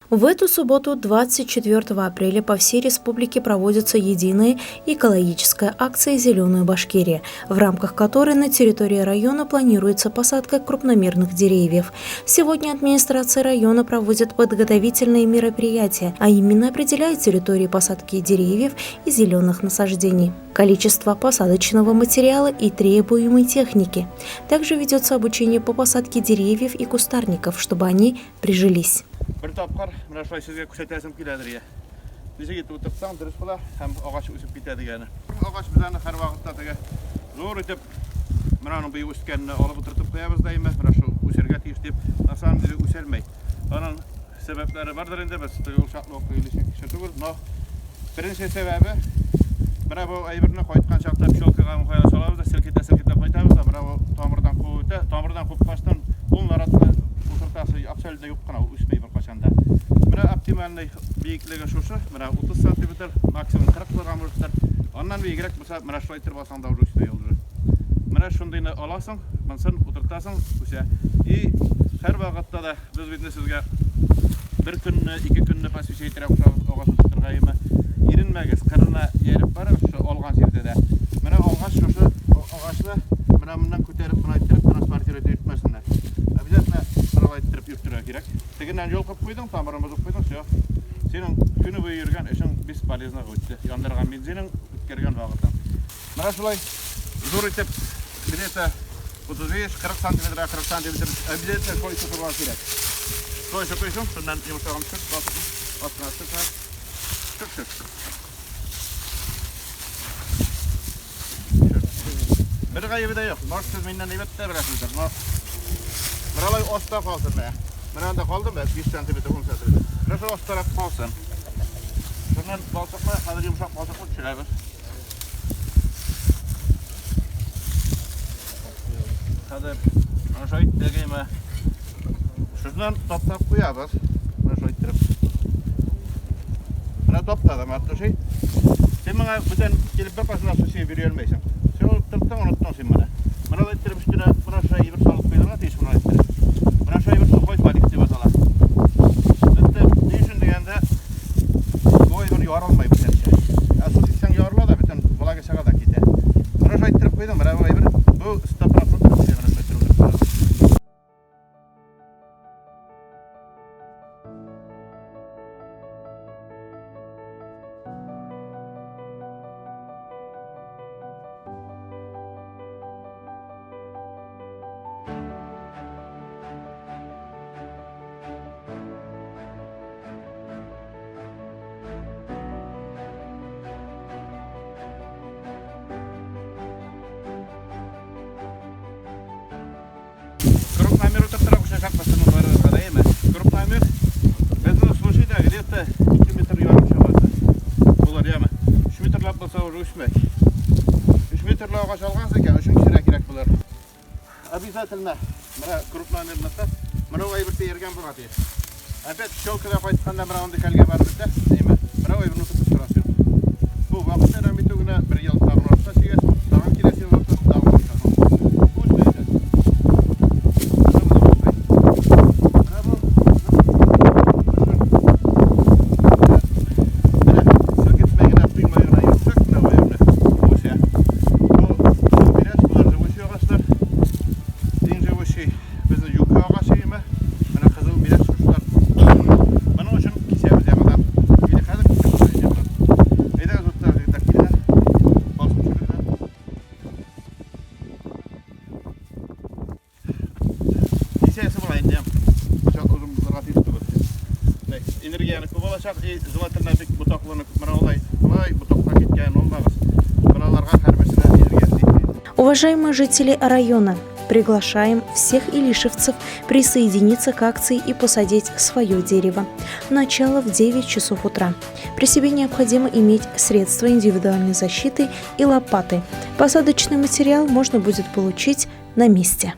В эту субботу, 24 апреля, по всей республике проводится единая экологическая акция «Зеленая Башкирия», в рамках которой на территории района планируется посадка крупномерных деревьев. Сегодня администрация района проводит подготовительные мероприятия, а именно определяет территории посадки деревьев и зеленых насаждений, количество посадочного материала и требуемой техники. Также ведется обучение по посадке деревьев и кустарников, чтобы они прижились. Бер тапкыр менә шулай сезгә күрсәтәсем киләдер я. Ничек итеп утыртсаң дөрес була һәм агач үсеп китә дигәне. Агач без аны һәрвакытта теге зур итеп менә аның быел үскәнне алып утыртып куябыз да име, менә шул үсәргә тиеш дип, на самом деле үсәлмәй. Аның сәбәпләре бардыр инде, без теге ул чаклы ук илешек кеше түгел, но беренче сәбәбе менә бу әйберне кайткан чакта пчелкага кая салабыз да селкетә-селкетә кайтабыз да менә бу тамырдан куып үтә. Тамырдан купкачтан ул наратны утыртасы абсолютно юк кына, ул үсмей беркайчан да. Менә оптимальный биеклеге шушы, менә 30 сантиметр, максимум 40 булырга мөмкин. Аннан биегрәк булса, менә шулай итеп алсаң да уже үсмей ул уже. Менә шундыйны аласың, монысын утыртасың, үсә. И һәрвакытта да Без бит сезгә бер көнне, ике көнне посвящать итәргә кушабыз агач утыртырга яме. Иренмәгез, кырына ияреп барыгыз шушы алган җирдә дә. Менә алгач шушы агачны менә моннан күтәреп, менә иттереп транспортировать итмәсеннәр. Обязательно менә иттереп йөртергә кирәк. Тегеннән йолкып куйдың, тамырын бозып куйдың, все. Синең көне буе йөргән эшең бесполезно үтте. Яндырган бензинең, үткәргән вакытың. Менә шулай зур итеп где-то 35-40 сантиметрга 40 сантиметр обязательно шулай чокырга кирәк. Шулай чокыйсың, шуннан йомшагын төшеп, басып, астына төшеп, төшеп, төшеп. Бер гаебе дә юк. Может, сез миннән әйбәт тә беләсездер, но бер алай аста калсын менә. Менә анда калды менә 5 сантиметр, 10 сантиметр. Менә шул астарак калсын. Шуннан балчыкны, хәзер йомшак балчыкны төшерәбез. Хәзер менә шулай дәгәйме. Шуннан таптап куябыз. Менә шулай иттереп. Менә таптадым от души. Син моңа бүтән килеп бер кашына су сибеп йөри алмыйсың. Син ул тырттың, оныттың син моны. Менә шулай иттереп өстенә менә шулай әйбер салып куйдырга тиеш менә иттереп. Менә шулай әйбер сухой палик дип атала. Бетте. Ни өчен дигәндә, Бу әйбер ярылмый бүтәнчә. Ә су сипсәң ярыла да, бөтен влага чыга да китә. Менә шулай иттереп куйдым, менә бу әйбер, бу 100% менә шулай иттереп утырттым. Крупномер утыртырга кушачакбыз сезнең барыгызга да, әйеме? Крупномер безнең случайда где-то 2 метр ярым чамасы булыр, яме. 3 метрлап булса уже үсмәй. 3 метрлы агач алгансыз икән, өчен кешегә кирәк булыр. Обязательно менә крупномерныкы менә ул әйбер тиергән булырга тиеш. Опять пчелкада кайтканда менә андый хәлгә барып бетә, әйме. Менә ул әйберне утыртып торасы юк. Бу вакыт әрәм итү генә бер ел тагын артка чигәсең, тагын киләсе ел утыртасың, тагын утыртасың. Бу үсмәячәк. Менә бу үсмәй. Менә бу менә селкетмәй генә, туймай гына йөртсәк, менә бу әйберне. Бу үсә. Бу бирәс, болар живучий агачлар. Иң живучий безнең юка агачы име. Менә кызыл миләш шушылар. Моның өчен кисәбез яңадан. Или хәзер кисәбез яңадан. Әйдәгез дуслар, егетләр килә. Басып төшерергә. Кисәсе була инде. Пычак озын булырга тиеш түгел. Энергияне күп алачак и желательно бик ботаклыны күп менә алай, болай ботакка киткән алмагыз. Менә аларга һәрберсенә энергиясе җитми. Уважаемые жители района, приглашаем всех илишевцев присоединиться к акции и посадить свое дерево. Начало в 9 часов утра. При себе необходимо иметь средства индивидуальной защиты и лопаты. Посадочный материал можно будет получить на месте.